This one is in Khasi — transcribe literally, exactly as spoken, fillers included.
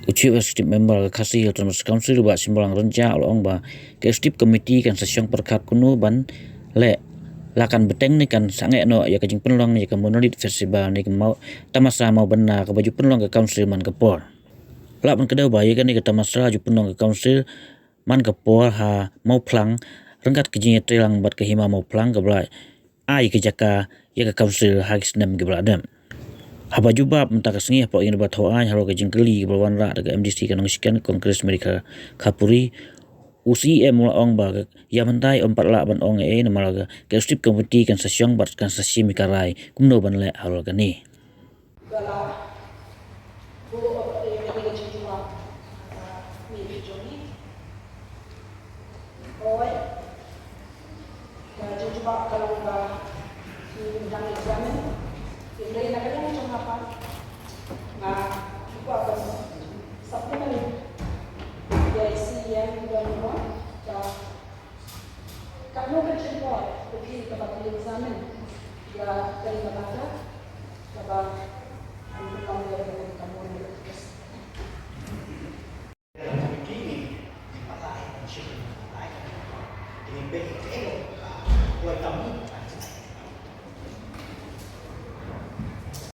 U Chief Executive Member ka Khasi Hills Autonomous Council, Bah Shymrang Rynjah, u la ong ba ka Executive Committee kan sa shong pyrkhat kumno ban leh, la kan bteng ne kan sangeh noh ïa ka jingpynlong ïa ka Monolith Festival ne ka Mawtamasa Mawbynna kaba ju pynlong ka Council man ka por. Lah ban kdew ba ïa kane ka tamasa ju pynlong ka Council man ka por ha Mawphlang ryngkat ka jingïatreilang bad ka Hima Mawphlang kaba la ai ka jaka ïa ka Council ha ki snem kiba la dep. Haba jubab mynta ka sngi hapoh ïing dorbar thaw aiñ halor ka jingkylli kaba la wanrah da ka M D C ka Nongshken, Congress Mary Kha-, Kharpuri, u C E M u la ong ba ka, ïa mynta ym pat lah ban ong ei ei namar ka, ka Executive Committee kan sa shong bad kan sa shim ïa ka rai kumno ban leh halor kane. Ba la buh ïa kane ka jingjubab, ah, mih ki jong ngi. Hooid. Ka jingjubab ka long ba ki dang examine. Hynrei na ka liang jong nga pat, nga kwah ban supplement ïa i C E M, i don mo, ba katno ka jingpoi ka phi kaba phi examine ïa kane ka matter kaba pynlong ïa kane ka Monolith Festival.